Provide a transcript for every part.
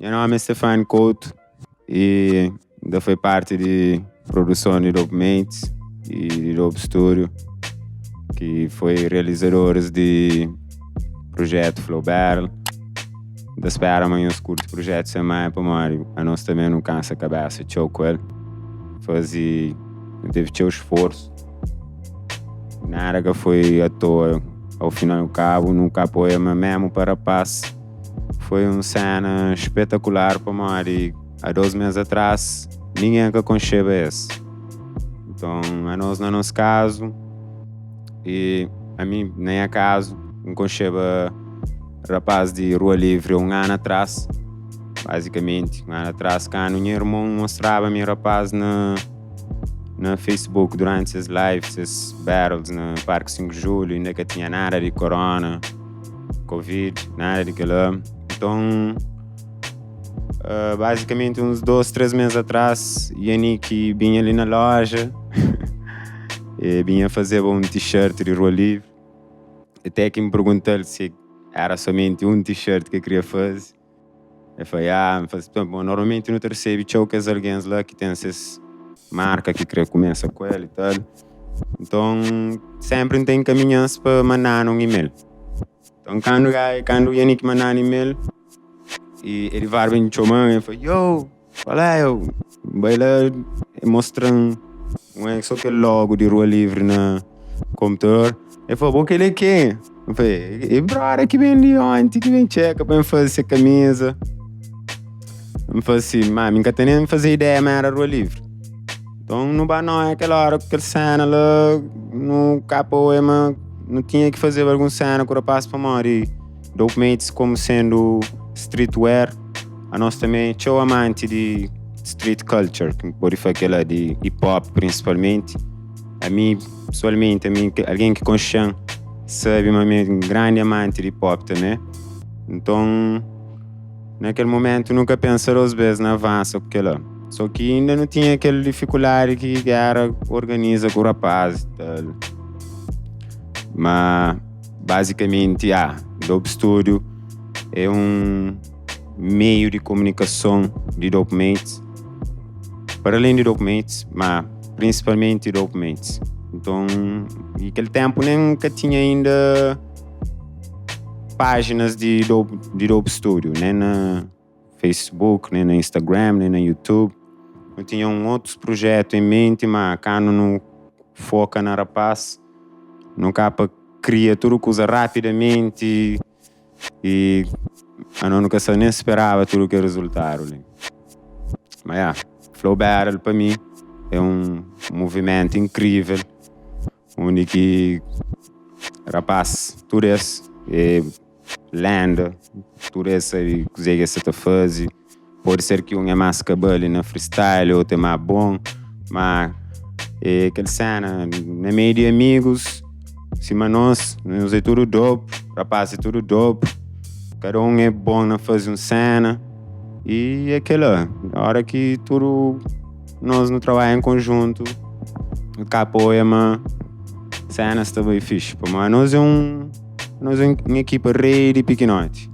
Nha nome é Stefano Couto e ainda foi parte de produção de Dope Mates e de Dope Studio, que foi realizadores de projeto Flow Battle. Ta spera ma nhos curti projeto sem mais pamodi a nós também não cansa a cabeça txeu com ele. Fazi, não teve txeu esforço. Nada que foi à toa. Ao final do cabo, nunca apoia mas mesmo para rapaz. Foi uma cena espetacular pamodi há 2 meses atrás ninguém que concebe esse. Então, a nós, no nosso caso, e a mim, nem acaso, não concebe rapaz de Rua Livre um ano atrás, basicamente, um ano atrás, quando meu irmão mostrava-me rapaz na Facebook durante esses lives, esses battles no Parque 5 de Julho, ainda que tinha nada de corona, Covid, nada de aquilo. Então, basicamente uns 2, 3 meses atrás, Yannick vinha ali na loja e vinha fazer um t-shirt de Rua Livre. Até que me perguntou se era somente um t-shirt que eu queria fazer. Eu falei, ah, faz, bom, normalmente no terceiro show que as alguém lá que tem essas marca que queria começar com ele e tal. Então, sempre tem caminhos para mandar um e-mail. Então, quando o Yannick mandar um e-mail, e ele vai bem chamar, ele falou, yo, qual é? Eu vai lá mostrando um só aquele logo de Rua Livre na computador. Ele falou, bom, que ele é quem? Eu falei, e brother que vem ali ontem, que vem checa para fazer essa camisa. Eu falei assim, mas nunca tem nem fazer ideia, mas era Rua Livre. Então, no não é aquela hora, aquela cena lá, no capo, mas não tinha que fazer alguma cena com o rapaz para morrer. Dope como sendo streetwear, a nós também, sou amante de street culture, que pode falar aquela de hip hop principalmente. A mim, pessoalmente, a mim, alguém que conhece sabe, mas um grande amante de hip hop também. Então, naquele momento, nunca pensei duas vezes na avanço com aquilo. Só que ainda não tinha aquela dificuldade que era organiza com o rapaz e tal. Mas, basicamente, ah, Dope Studio é um meio de comunicação de Dope Mates. Para além de Dope Mates, mas principalmente Dope Mates. Então, e aquele tempo nunca tinha ainda páginas de Dope Studio, nem na Facebook, nem na Instagram, nem na YouTube. Eu tinha um outros projeto em mente, mas cá não foca na rapaz, não capa cria tudo coisa rapidamente e eu nunca nem esperava tudo que é resultado ali. Mas yeah, Flow Battle para mim é um movimento incrível, onde que rapaz, tudo isso é lenda, tudo isso aí que você está fazendo. Pode ser que um é mais cabelo na freestyle, outro é mais bom, mas é aquela cena, na meio de amigos, cima nós, nós é tudo dope, rapaz é tudo dope, cada um é bom na fazer uma cena e é aquela, na hora que tudo nós não trabalhamos em conjunto, o apoia, mas cena está bem fixe. Mas nós é uma equipa rei de pequenote.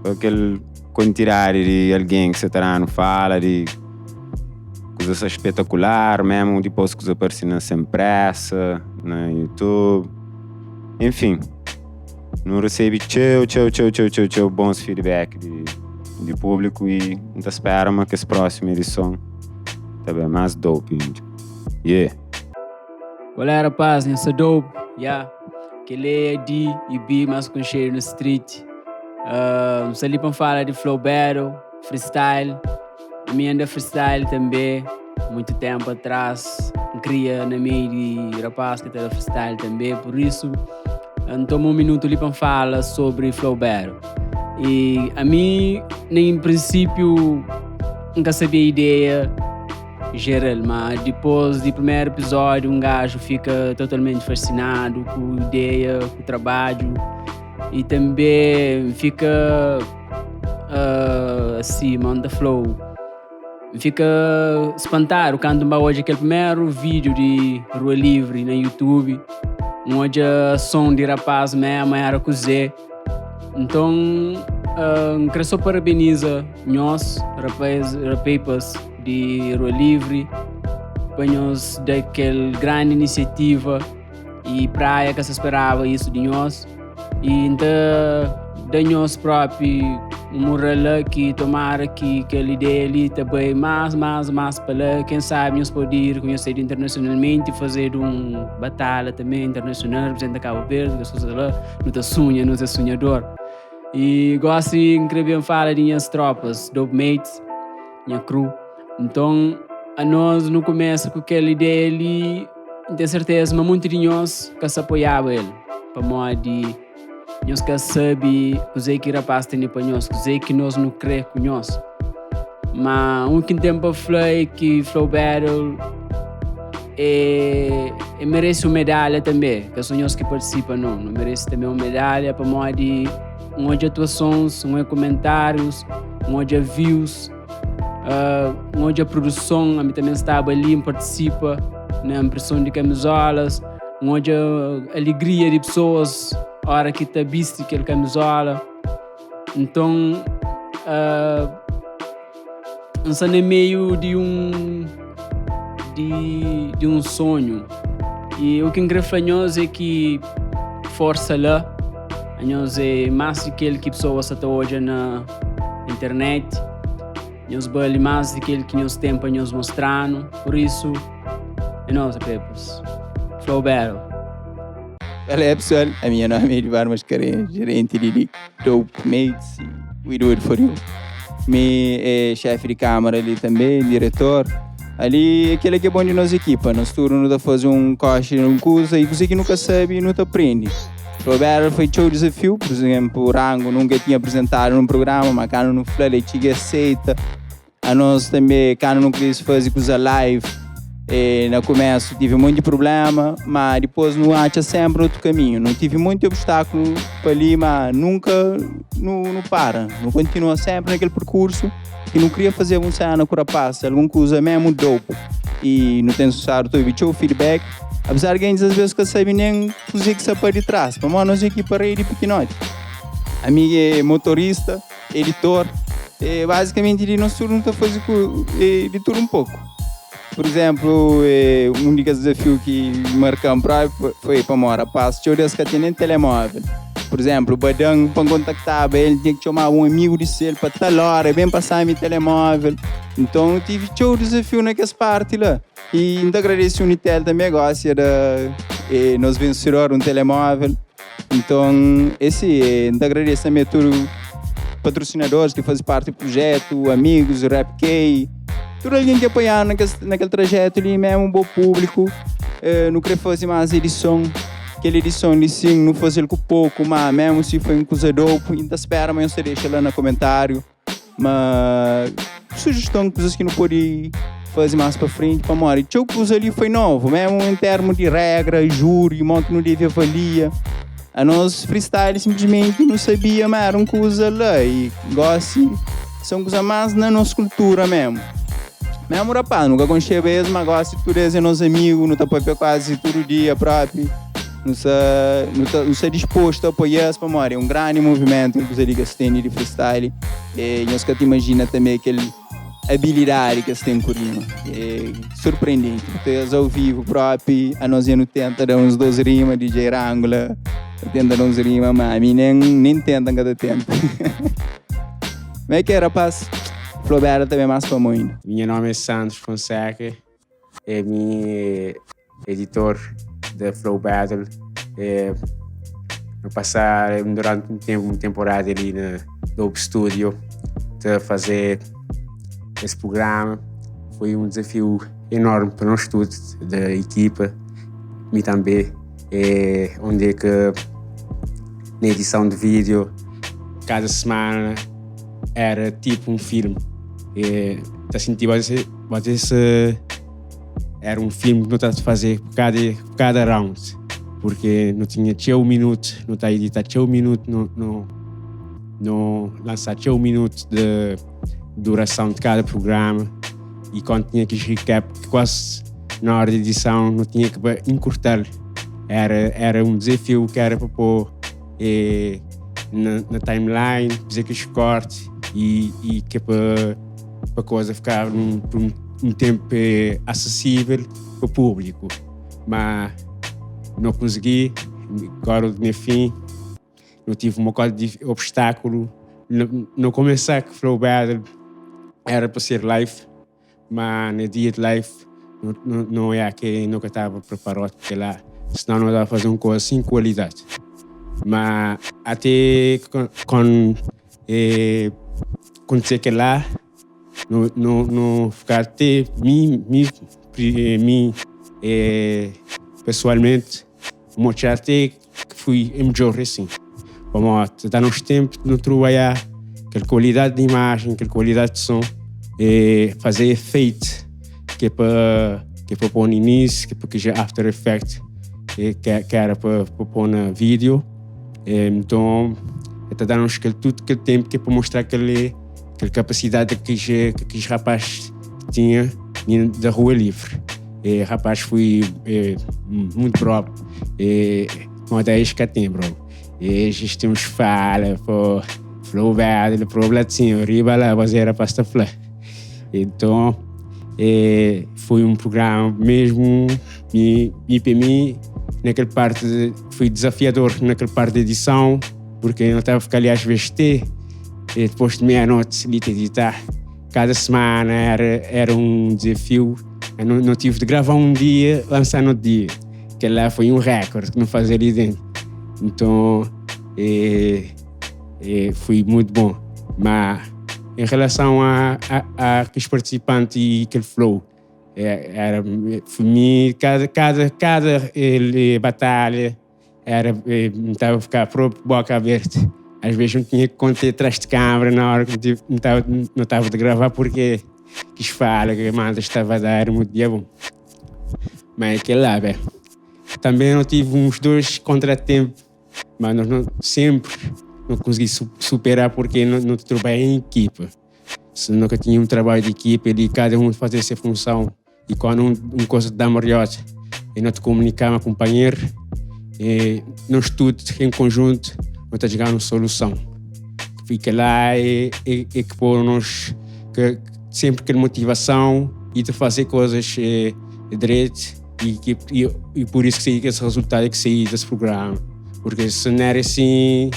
Aquele quantidade de alguém que você está não fala de coisa espetacular, mesmo depois que aparece na Sem Pressa, na YouTube. Enfim, não recebe tchau, tchau, tchau, tchau, tchau, tchau, bons feedback de público e não espera que essa próxima edição também mais dope. Yeah. Qual é, rapaz? Eu sou dope, yeah. Que é D e B, mais com cheiro no street. Ali para falar de flow battle, freestyle. A minha anda freestyle também, muito tempo atrás. Cria na meio de rapaz que tá freestyle também, por isso tomo um minuto ali para falar sobre flow battle. E a mim, nem em princípio, nunca sabia a ideia geral, mas depois do primeiro episódio, um gajo fica totalmente fascinado com a ideia, com o trabalho e também fica assim, manda flow. Fica espantado quando hoje aquele primeiro vídeo de Rua Livre na YouTube, onde som de rapaz mesmo era com Zé. Então, N kre so parabeniza nhos, rapaz, rapepas di Rua Livri, pa nhos da kel grandi inisiativa i Praia ka sa speraba isu di nhos. I N ta da nhos propi un mural la ki tomara ki kel ideia li ta bai más, más, más pa la. Ken sabi nhos pode ir konhesedu internasionalmenti, fazedu un batalha tanbe internasional, reprezenta Kabu Verdi, kes kuza la. Nu ta sunha, nos é sunhador. I gosi N kre ben fala di nhas tropas, Dope Mates, nha crew. Nton, anos nu kumesa ku kel ideia li, N ten serteza ma monti di nhos ka sa apoiaba el, pamodi nhos ka sabe kuzê ki rapaz tene pa nhos, kuzê ki nos nu kre ku nhos. Ma un ki N ten pa fla é ki Flow Battle é, é merese un medalha tanbê, ka so nhos ki partisipa no, nu merese tanbê un medalha pamodi N odja atuasons, N odja komentárius, N odja views. N odja produson, ami tanbe N staba li, N partisipa na inpreson di kamizolas, N odja alegria di pesoas ora ki ta bisti kel kamizola. Nton, N sta na meiu di un di un sonhu i u ki N kre fla nhos é ki forsa la, anhos é más di kel ki pesoas sa ta odja na internet, nhos bali más di kel ki nhos ten pa nhos mostra-nu, pur isu é nos Pepas. Flow Battle. Qual é pessoal? A minha nome é Edvar Mascarenhas, gerente de Dope Mates e We Do It For You. Mi é chefe de câmara ali também, diretor. Ali, aquele que é bom de nossa equipa. Nós tudo não tá fazer um coche, um coisa, e você que nunca sabe, não tá aprende. Roberto foi txeu desafio, por exemplo, o Rango nunca tinha apresentado num programa, mas cá não fla, ele tinha aceita. A nós também, cá não quis fazer coisa live. E, na começo tive muito problema, mas depois não acha sempre outro caminho. Não tive muito obstáculo para ali, mas nunca não, não para. Não continua sempre naquele percurso e não queria fazer algum cena com o rapaz, alguma coisa mesmo dope. E não tem sucesso, tive o feedback. Apesar que às vezes que sabe nem fazer que para de trás. Para nós equipa rei de pequenote. Amigo é motorista, editor, é, basicamente de nós tudo não está fazendo é, de tudo um pouco. Por exemplo, é, um dos desafios que marcamos próprio foi para morar rapaz, tinha que tinha nem telemóvel. Por exemplo, o Badão, para contactar ele, tinha que chamar um amigo de ele para tal hora, bem passar meu telemóvel. Então, tive o desafio naquela parte lá. E ainda agradeço o Unitel também, agora, era, eh, nós vencedor um telemóvel. Então, esse, ainda agradeço também a todos patrocinadores que fazem parte do projeto, amigos, Rap K, tudo alguém que apoiar naquele, naquele trajeto ali mesmo, um bom público. Não queria fazer mais edição, aquela edição ali sim, não fazer com pouco, mas mesmo se foi um coisa dope, ainda espera, mas você deixa lá no comentário. Mas sugestão, coisas que não pode fazer mais para frente, para morrer. Tinha coisa ali foi novo, mesmo em termos de regra, júri, modo que não devia avalia. A nós freestyle simplesmente não sabia, mas era uma coisa lá e gosto são coisas mais na nossa cultura mesmo. Mesmo rapaz, nunca conheci mesmo, mas gosto de tudo é nosso amigo, não tá apoia quase todo dia próprio. Não está não tá, não está disposto a apoiar para morrer. É um grande movimento que ali que se tem de freestyle. E nós que te imagina também aquele habilidade que se tem com rima. É surpreendente. Porque ao vivo próprio, a nós não tenta dar uns 12 rimas, DJ Rangula, tenta dar uns rimas, mas a mim nem, nem tenta cada tempo. Como é que é, rapaz? Flobera também é mais para muito. Meu nome é Sandro Fonseca, é meu editor da Flow Battle. É, no passar durante um tempo, uma temporada ali na Dope Studio, de fazer esse programa. Foi um desafio enorme para nós todos, da equipa, e também, é, onde é que na edição de vídeo, cada semana era tipo um filme. E, assim, tipo, você, você, era um filme que não estava a fazer por cada, por cada round, porque não tinha tinha um minuto, não está a editar tinha um minuto, não, não, não lançar tinha um minuto de duração de cada programa e quando tinha que recap, quase na hora de edição não tinha que encurtar. Era, era um desafio que era para pôr e, na, na timeline, fazer aqueles cortes e, e que é para para a coisa ficar por um tempo acessível para o público. Mas não consegui, agora no fim, não tive um bocado de obstáculo. No, no começar que Flow Battle era para ser live, mas no dia de live não, não, não é que nunca estava preparado porque lá, senão não dava fazer uma coisa sem qualidade. Mas até com acontecer que lá, no, no, no ficar até mim, pessoalmente, mostrar até que fui melhor assim. Como está nos tempos de não trabalhar, aquela qualidade de imagem, aquela qualidade de som, fazer efeito que é para pôr no início, que é para que já After Effects, que era para pôr no vídeo. Então, está dando aquele, tudo aquele tempo que é para mostrar aquela capacidade que aquele rapaz tinha da rua livre. E, rapaz foi muito próprio. E, com 10 que tem, bro. E a gente tem uns fala, pô, flow battle, problema assim, riba lá, você era pasta flá. Então, foi um programa mesmo, e para mim, naquela parte, foi desafiador naquela parte de edição, porque eu estava a ficar ali às vezes ter, e depois de meia-noite ali te editar. Cada semana era um desafio. Eu não tive de gravar um dia, lançar no outro dia. Que lá foi um recorde que não fazia ali dentro. Então, foi muito bom. Mas em relação a aqueles participantes e aquele flow, era, foi mim, cada batalha era, estava a ficar próprio boca aberta. Às vezes não tinha que conter atrás de câmera na hora que não estava de gravar porque quis fala que a manda estava a dar muito dia bom. Mas aquele lá, velho. Também eu tive uns dois contratempos, mas não, sempre não consegui superar porque não trabalhei em equipa. Se nunca tinha um trabalho de equipa, ali cada um fazia essa função. E quando um coisa dá mariote, e não te comunicava com o companheiro, e nós tudo em conjunto, não está chegando uma solução. Fica lá e que pôr-nos que, sempre aquela motivação e de fazer coisas direito e por isso que saí esse resultado que saí desse programa. Porque se não era assim,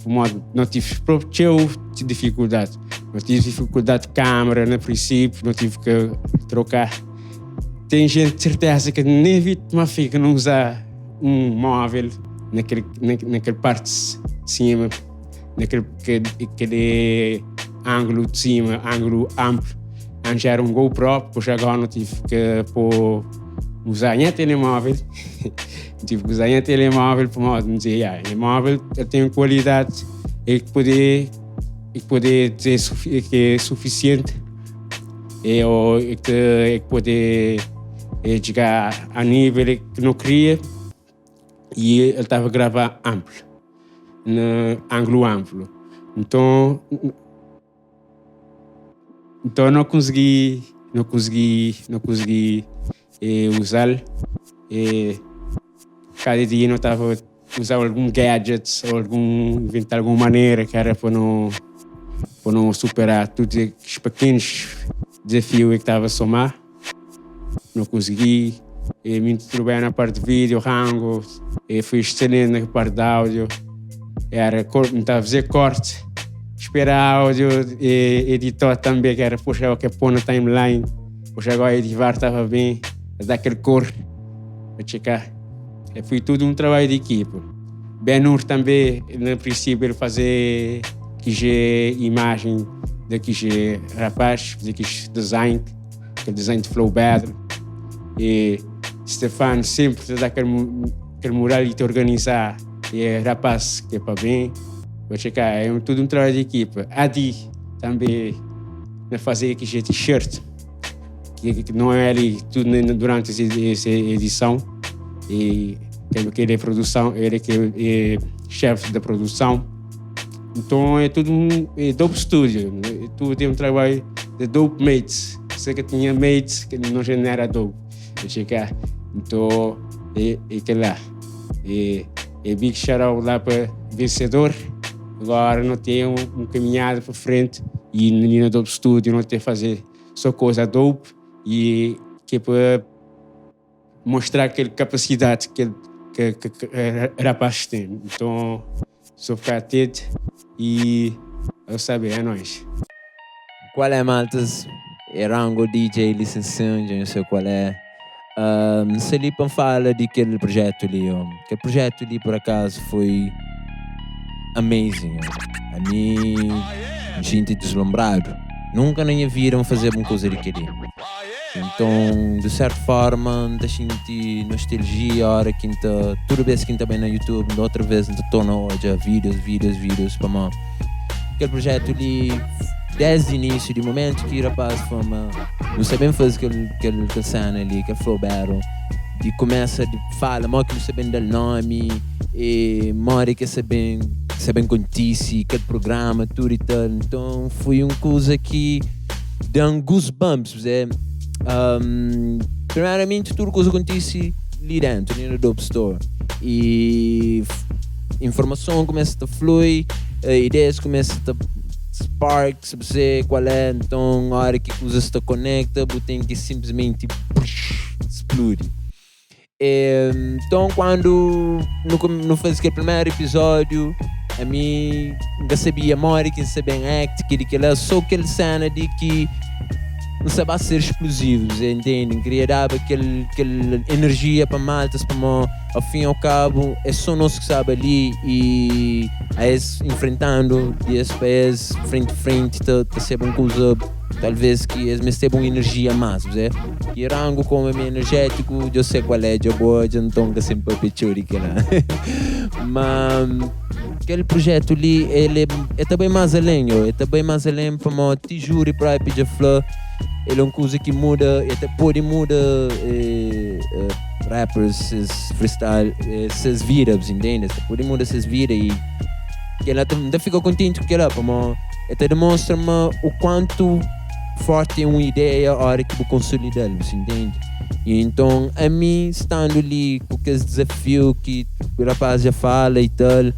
por modo, não tive próprio eu tive dificuldade. Não tive dificuldade de câmera no princípio, não tive que trocar. Tem gente de certeza que nem vi uma fica não usar um móvel naquele parte de cima, naquele aquele ângulo de cima, ângulo amplo. Antes era um GoPro, depois agora não tive que pôr, usar nem telemóvel. Tive que usar nem telemóvel por modo de dizer, yeah, telemóvel tem qualidade e que poder dizer que é suficiente e, ou, e que poder chegar a nível que não queria e ele estava a gravar amplo, no ângulo amplo. Então não consegui usar. Cada dia não estava a usar algum gadget ou algum, inventar alguma maneira que era para não superar todos os pequenos desafios que estava a somar. Não consegui. E me bem na parte de vídeo, rango, e fui excelente na parte de áudio. Era, estava a fazer corte, esperar áudio, e editor também, que era puxar o que pôr na timeline. Puxa agora editar estava bem, a dar aquele cor, a checar. E foi tudo um trabalho de equipa. Benur também, no princípio, ele fazer quis imagem daquele rapaz, fazer aquele design, aquele design de Flow Battle. E Stefano sempre dá aquele moral e te organizar. E é rapaz que é para bem. Vou checar, é tudo um trabalho de equipa. Adi também na fazer aquele t-shirt, que não é ali tudo durante essa edição. E que ele é produção, ele que é chefe da produção. Então é tudo um é Dope Studio, é tudo é um trabalho de Dope Mates. Sei que tinha mates que não era dope. Checar. Então é que lá. É big shout out lá para vencedor. Agora não tem um caminhada para frente e na Dope Studio não tem fazer só coisa dope e que é para mostrar aquela capacidade que rapaz tem. Então, só ficar atento e eu saber, é nóis. Qual é, maltas? É Rango DJ, licenciando, não sei qual é. Se ali para fala de aquele projeto ali, ó. Aquele projeto ali, por acaso, foi amazing. Ó. A mim, me sinto deslumbrado. Nunca nem viram fazer uma coisa daquele. Então, de certa forma, da senti nostalgia, a hora que então, toda vez que bem na YouTube, da outra vez estou na hoje, vídeos, vídeos, vídeos para mim. Aquele projeto ali, desde o início, de momento que o rapaz foi uma, não sabem fazer aquele cena ali, aquele flow battle, e começa de fala, mal que não sabem dar nome, e mora que sabem acontece, aquele programa, tudo e tal. Então foi uma coisa que dá um goosebumps, é. Primeiramente, tudo coisa acontece ali dentro, ali no Dope Store. E informação começa a fluir, ideias começam a spark, sabe qual é. Então, a hora que a coisa se conecta, você tem que simplesmente explode. Então, quando no faz aquele primeiro episódio, a mim não sabia mais quem sabia act, que era só aquele cena de que não sabia ser explosivos, entendem? Queria dar aquele energia para maltas, para ao fim e ao cabo, é só nós que sabe ali e a esse enfrentando esse país frente a frente, tá ser uma coisa talvez que eles me tenham energia mais, é? E rango como é energético, eu sei qual é, eu vou, então que sempre pichuri que lá. Mas aquele projeto ali, ele é também mais além, é também mais além para mim, te juro para pedir flor. Ele é uma coisa que muda, até pode mudar rappers, esses freestyle, essas vidas, entende? Pode mudar essas vidas e que ela ainda fica contente com ela, mas até demonstra-me o quanto forte é uma ideia a hora que vou consolidar, você entende? E então, a mim, estando ali com aquele desafio que o rapaz já fala e tal,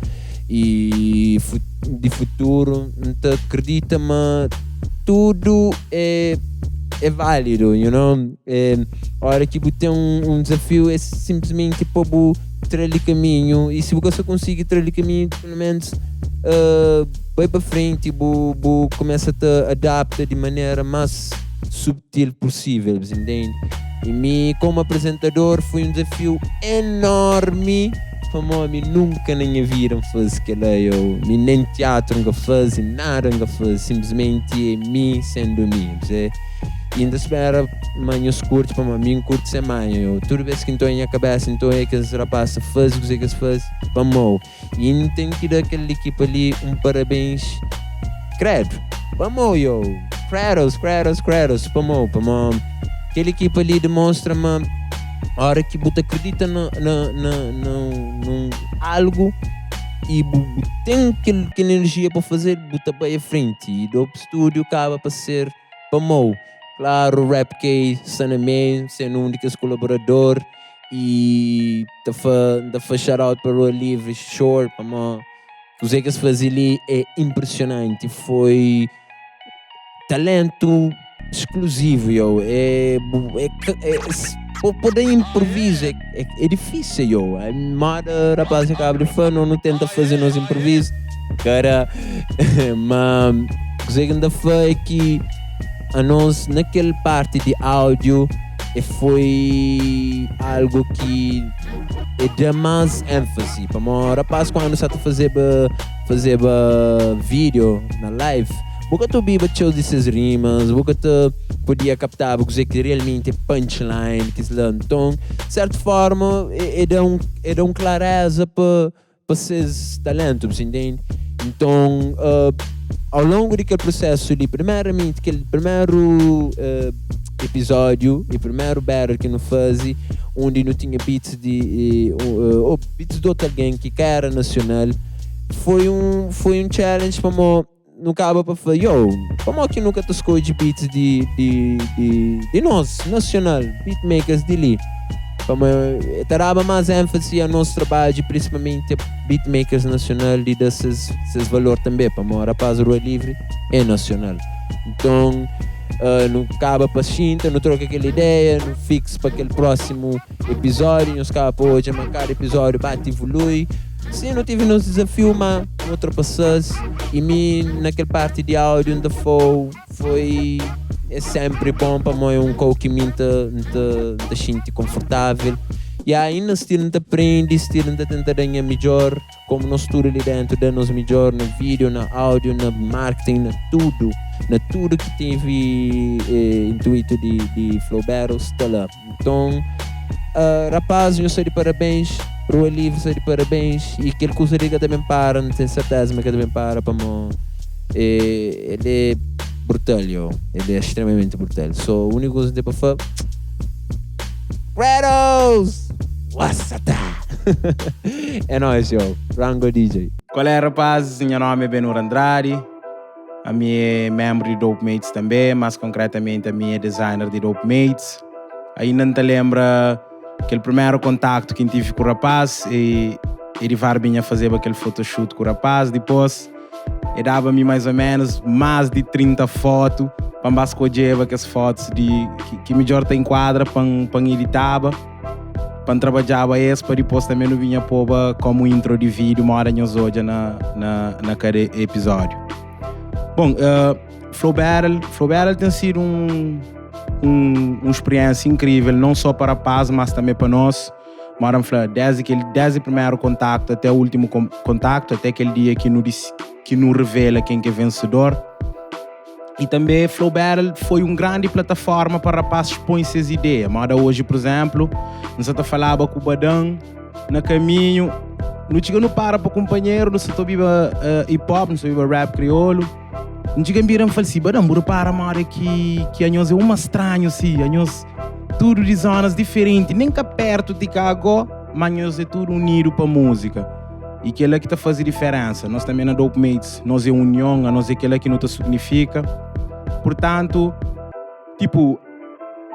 e de futuro, então acredita-me, tudo é válido, you know? A hora que você tem um desafio é simplesmente para trilhar caminho, e se você conseguir trilhar caminho, pelo menos vai para frente e começa a te adaptar de maneira mais subtil possível, entende? E mim, como apresentador, foi um desafio enorme. Para mim, nunca na minha vida fazer aquilo, eu nem teatro nunca fiz, nada nunca fiz, simplesmente é mim sendo mim, percebe? E ainda espera manhã curto para mim, curto ser mãe, eu toda vez que estou em minha cabeça, então é que os rapazes fazem o que eles fazem, para mim. E tem que dar aquela equipa ali um parabéns, credo, vamos, yo, credos, credos, credos, para mim, para mim. Aquela equipa ali demonstra-me a hora que você acredita no algo e tem aquela energia para fazer, você vai à frente. E Dope Studio acaba para ser para mim. Claro, o Rap K, Sana Man, sendo um dos colaborador e da fa shout out para o Livre Shore, para mim. O que se faz ali é impressionante. Foi talento exclusivo, yo. Poder improviso é difícil, yo. A moda rapaz acaba de fã, não tenta fazer nos improviso, cara. Mas o que ainda foi que a nós naquela parte de áudio foi algo que é dá mais ênfase. Para o rapaz quando você está fazer vídeo na live, boca tu biba tchau dessas rimas, boca tu podia captar o que realmente é punchline, que se lá. Então, de certa forma, é dá um clareza para esses talentos, entende? Então, ao longo daquele processo ali, primeiramente, aquele primeiro episódio e primeiro battle que não fazia, onde não tinha beats de ou beats de outro alguém que era nacional, foi um challenge para mim. Não acaba para falar, yo, como é que nunca te escolhe beats de nós, nacional, beatmakers de ali? Pamodi e ta daba más énfasi a nos trabadju, prinsipalmenti a beatmakers nasional di da ses ses valor tanbê, pamodi rapaz Rua Livri é nasional. Nton, nu kaba pa xinta, nu troka kel ideia, nu fix pa kel prósimu epizódiu. Nhos kaba pa odja ma kada epizódiu ba ta ivului. Sin, nu tive nos dizafiu, má nu ultrapasa-s. I mi, na kel parti di áudiu, N ta fla-u. Foi é sempre bom pamo é um kou ki mi nta nta nta xinti confortável e ainda still nta prendi still nta tenta da nha midjor como nos tudo li dentro da nos midjor na video na audio na marketing na tudo na tudo ki tevi intuito di di flow battle sta la nton rapaz nhos sta di parabéns rua livre sta di parabéns e kel kusa li ka ta ben para nten serteza ma ka ta ben para pamo. El é brutal yo, el é extremamente brutal. So úniku kuza ki N ten pa fla, Kratos! Wasata! É nóis yo, Rango DJ. Qual é rapazes, nha nome é Benhur Andrade, ami é membro di Dope Mates també, mas concretamente ami é designer di Dope Mates. Ainda N ta lembra kel primeru contacto ki N tive ku rapaz e Edivar binha fazeba kel photoshoot ku rapaz, dipos. E daba mi mais ou menos más di 30 fotu pa N ba skodjeba kes fotus di ki midjor ta enkuadra pa N pa N editaba, pa N trabadjaba es pa dipôs tanbe nu binha poba komu intro di vídiu moda nhos odja na na na kada episódiu. Bon, Flow Battle, Flow Battle ten sidu un un un spriensia inkrivel non só pa rapaz mas tanbe pa nos. Mora N fla, desdi kel, desdi primeru kontaktu até últimu kontaktu, até kel dia ki nu ki nu revela ken ki é vensedor. I tanbe Flow Battle foi un grandi plataforma pa rapazis poi ses ideia. Moda oji, pur izénplu, N sa ta falaba ku Badan na kaminhu, nu txiga nu para pa kunpanheru, nu sa ta obiba hip hop, nu sa ta obiba rap kriolu. N txiga N bira N fla-l si, Badan, bu repara moda ki ki anhos é uma stranhu si, anhos tudu di zonas diferenti, nen ka pertu ti ka agó, ma anhos é tudu unidu pa múzika. I kela ki ta faze diferensa. Nos tanbe na Dope Mates, nos é union, anos é kela ki nu ta signifika. Purtantu, tipu,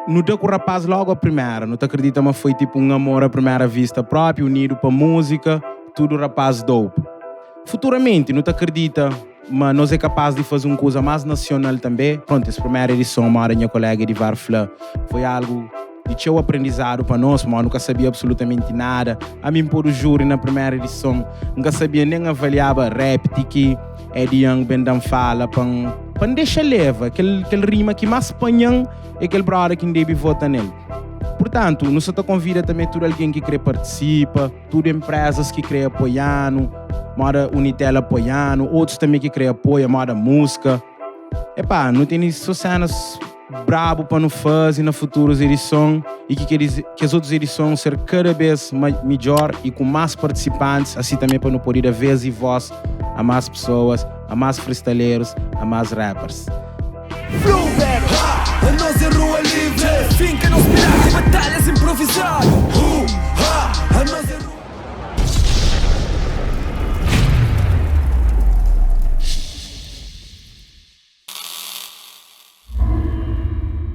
nu da ku rapaz logu a primera, nu ta akredita ma foi tipu un amor a primera vista propi, unidu pa múzika, tudu rapaz dope. Futuramenti, nu ta akredita ma nos é kapaz di faze un kuza más nasional tanbe. Prontu, es primeru edison, moda nha kolega Edivar fla, foi algu di txeu aprendizadu pa nos, pamodi nu ka sabia absolutamenti nada. Ami N podu júri na primeru edison, N ka sabia nen avaliaba rap ti ki Eddie Young ben da-m fala pa N pa N dexa leva. Kel kel rima ki más panha-m é kel broda ki N debe vota nel. Purtantu, nu sa ta konvida tanbe tudu algen ki kre partisipa. Tudu empresas ki kre apoianu, moda Unitel apoianu, otus tanbe ki kre apoia, moda Musca. Epá, nu tene so cenas brabu pa nu faze na futurus edison y ki kes otus edison ser kada bes midjor y ku mas partisipantis, asi tanbe pa nu pode da vez y voz a mas pesoas, a mas freestylerus, a mas rappers. Flow battle, ha, anos é rua livre. Finka nos pirata e batalhas improvisado. Hu, ha, anos é.